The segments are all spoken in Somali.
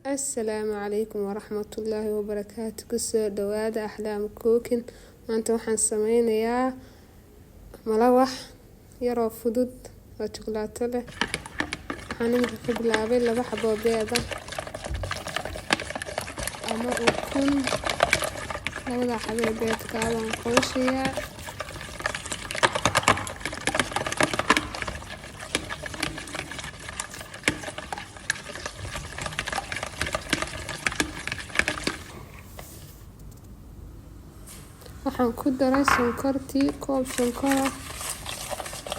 Assalaamu calaykum waraxmatullaahi wabarakaatu. Kusoo dhawaada Axlaam Cooking. Maanta waxaan sameynayaa malawax yaroo fudud oo jukulaato leh. Waxaan iminka ka bilaabay laba xabo beed ah ama ukun. Labada xabo ee beedka ah waan qooshayaa. Waxaan ku daray sonkortii, koob sonkor ah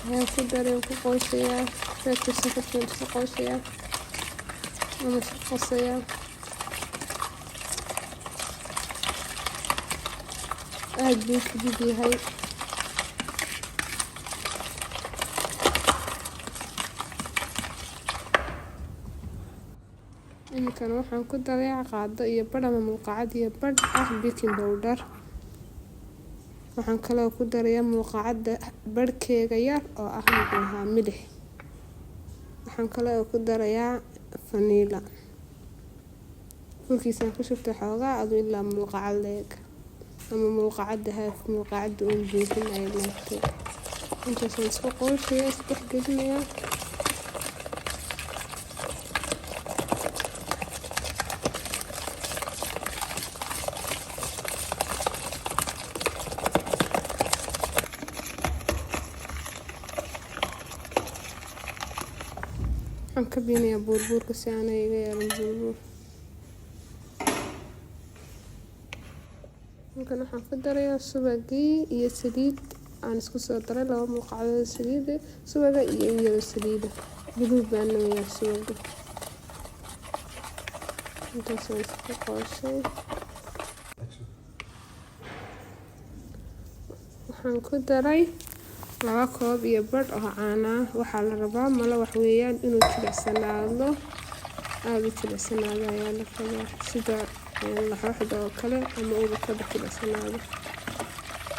ayaan ku daray, ku qooshayaa. Beedka sonkorta waan isku qooshayaa ama isku qasayaa. Aad buu u fudud yahay. Iminkana waxaan ku darayaa qaado iyo badh ama mulqacad iyo badh ah baking powder. Waxaan kaloo ku darayaa mulqacada badhkeega yar oo ah, muxuu ahaa, milix. Waxaan kaloo ku darayaa vanilla. Furkiisaan ku shubtay xoogaa adu ilaa mulqacad leeg ama mulqacada half mulqacada uun buuxin ay leegtay. Intaasaan isku qooshaya, isdhex gelinayaa. Waxaan ka binayaa buurbuurka si aanay iga yeelan buurbuur. Halkan waxaan ku darayaa subagii iyo saliid aan isku soo daray, laba mulqacadood saliid subaga iyo in yaro saliida. Blue Band weeyaan subaga. Intaasaan isku qooshay. Waxaan ku daray 2 koob iyo badh oo caano ah. Waxaa la rabaa malawax weeyaan inuu jilicsanaado, aada u jilicsanaado ayaa la rabaa, sida laxooxda oo kale ama uuba kaba jilicsanaado.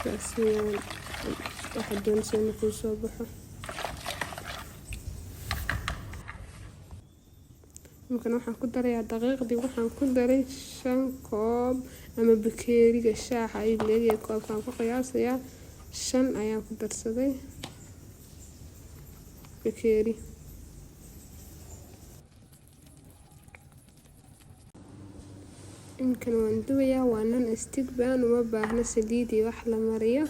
Saas weeyaan waxaad doonaysa inuu kuu soo baxo. Imikana waxaan ku darayaa daqiiqdii. Waxaan ku daray 5 koob ama bakeeriga shaaxa ayuu leeyahay koobkaan ku qiyaasayaa. 5 ayaan ku darsaday bakeeri. Iminkana waan dubayaa. Waa non stick pan, uma baahna saliid iyo wax la mariyo.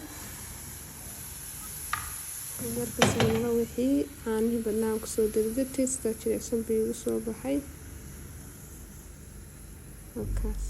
Markaas wixii caanihii badnaa kusoo dardartay, sidaa jilicsan buu igu soo baxay halkaas.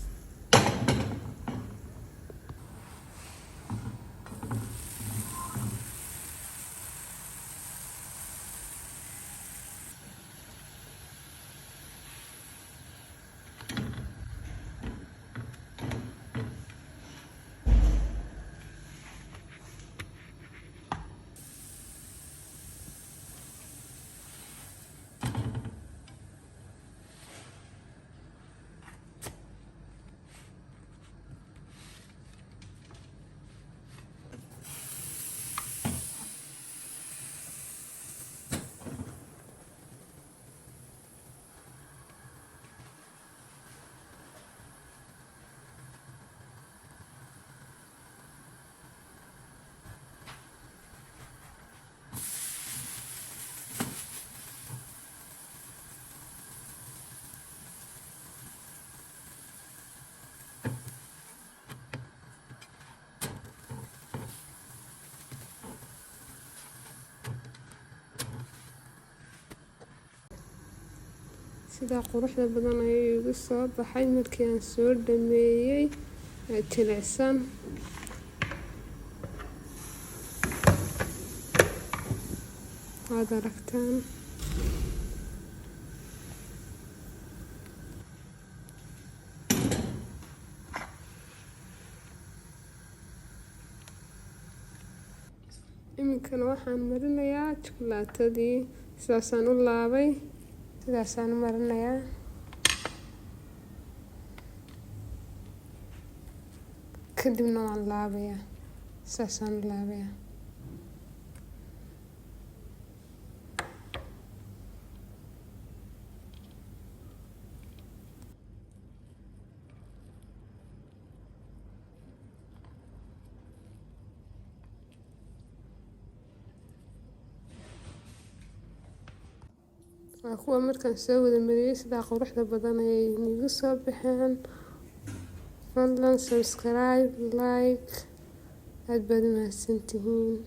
Sidaa quruxda badan ayuu igu soo baxay markii aan soo dhameeyey, jilicsan. Waad aragtaan. Iminkana waxaan marinayaa jukulaatadii. Sidaasaan u laabay, sidaasaan u marinayaa. Kadibna waan laabayaa, sidaasaan u laabayaa. Waa kuwa markaan soo wada mariyay, sidaa quruxda badan ayay niigu soo baxeen. Fadlan subscribe, like, aada baad u mahadsantihiin.